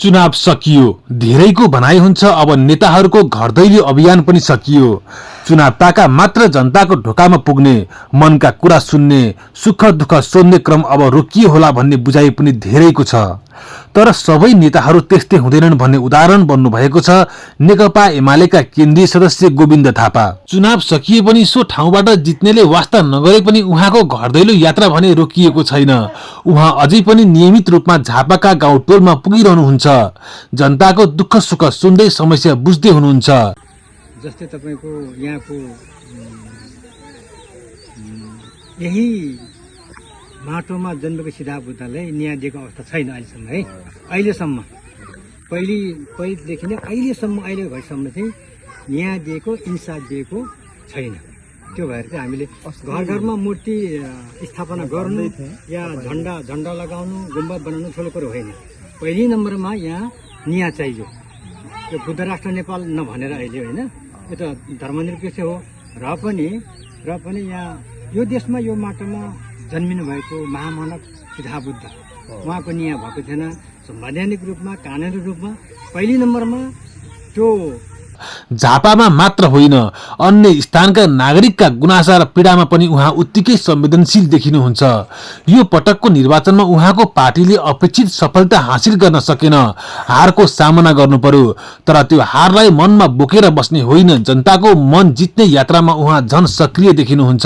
चुनाव सकियो। धेरैको भनाइ हुन्छ अब नेताहरूको घर दैलो अभियान पनि सकियो। चुनाव ताका मात्र जनताको ढोकामा पुग्ने, मनका कुरा सुन्ने, सुख दुःख सोध्ने क्रम अब रोकियो होला भन्ने बुझाइ पनि धेरैको छ। तर सबै नेताहरू त्यस्तै हुँदैनन् भन्ने उदाहरण बन्नु भएको छ नेकपा एमालेका केन्द्रीय सदस्य गोविन्द थापा। चुनाव सकिए पनि सो ठाउँबाट जित्नेले वास्ता नगरे पनि उहाँको घर दैलो यात्रा भने रोकिएको छैन। उहाँ अझै पनि नियमित रूपमा झापाका गाउँ टोलमा पुगिरहनुहुन्छ। जनताको दुःख सुख सुन्दै समस्या बुझ्दै हुनुहुन्छ। जस्तै तपाईको यहाँको यही माटोमा जन्मेको सिधा बुद्धलाई न्याय दिएको अवस्था छैन अहिलेसम्म है। अहिलेसम्म पहिलेदेखि नै अहिलेसम्म अहिले घरसम्म चाहिँ न्याय दिएको, इन्साफ दिएको छैन। त्यो भएर चाहिँ हामीले घर घरमा मूर्ति स्थापना गर्नु या झण्डा लगाउनु, गुम्बद बनाउनु ठुलो कुरो होइन। पहिलो नम्बरमा यहाँ न्याय चाहियो। यो बुद्ध राष्ट्र नेपाल नभनेर अहिले होइन, यो त धर्मनिरपेक्ष हो। र पनि यहाँ यो देशमा यो माटोमा जन्मिनु भएको महामानव सिद्धा बुद्ध उहाँको न्याय भएको थिएन। संवैधानिक रूपमा, कानुनी रूपमा पहिलो नम्बरमा त्यो झापामा मात्र होइन, अन्य स्थानका नागरिकका गुनासा र पीडामा पनि उहाँ उत्तिकै संवेदनशील देखिनुहुन्छ। यो पटकको निर्वाचनमा उहाँको पार्टीले अपेक्षित सफलता हासिल गर्न सकेन, हारको सामना गर्नु पर्यो। तर त्यो हारलाई मनमा बोकेर बस्ने होइन, जनताको मन जित्ने यात्रामा उहाँ झन सक्रिय देखिनुहुन्छ।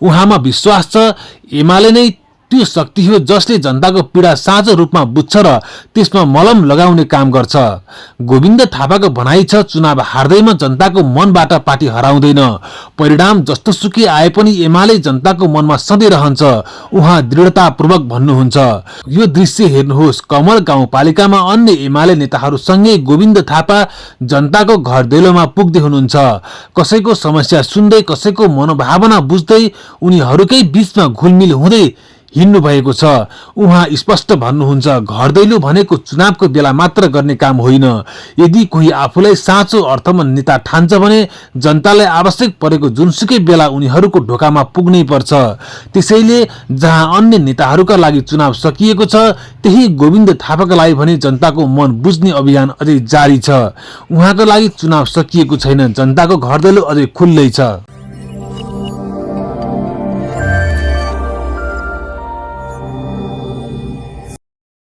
उहाँमा विश्वास छ एमाले नै त्यो शक्ति हो जसले जनताको पीडा साँचो रूपमा बुझ्छ र त्यसमा मलम लगाउने काम गर्छ। गोविन्द थापाको भनाइ छ चुनाव हार्दैमा जनताको मनबाट पार्टी हराउँदैन। परिणाम जस्तो सुकै आए पनि एमाले जनताको मनमा सधैँ रहन्छ, उहाँ दृढतापूर्वक भन्नुहुन्छ। यो दृश्य हेर्नुहोस्, कमल गाउँपालिकामा अन्य एमाले नेताहरूसँगै गोविन्द थापा जनताको घर दैलोमा पुग्दै हुनुहुन्छ। कसैको समस्या सुन्दै, कसैको मनोभावना बुझ्दै, उनीहरूकै बीचमा घुलमिल हुँदै हिँड्नु भएको छ। उहाँ स्पष्ट भन्नुहुन्छ, घर दैलो भनेको चुनावको बेला मात्र गर्ने काम होइन। यदि कोही आफूलाई साँचो अर्थमा नेता ठान्छ भने जनतालाई आवश्यक परेको जुनसुकै बेला उनीहरूको ढोकामा पुग्नै पर्छ। त्यसैले जहाँ अन्य नेताहरूका लागि चुनाव सकिएको छ, त्यही गोविन्द थापाका लागि भने जनताको मन बुझ्ने अभियान अझै जारी छ। उहाँको लागि चुनाव सकिएको छैन, जनताको घर दैलो अझै खुल्लै छ।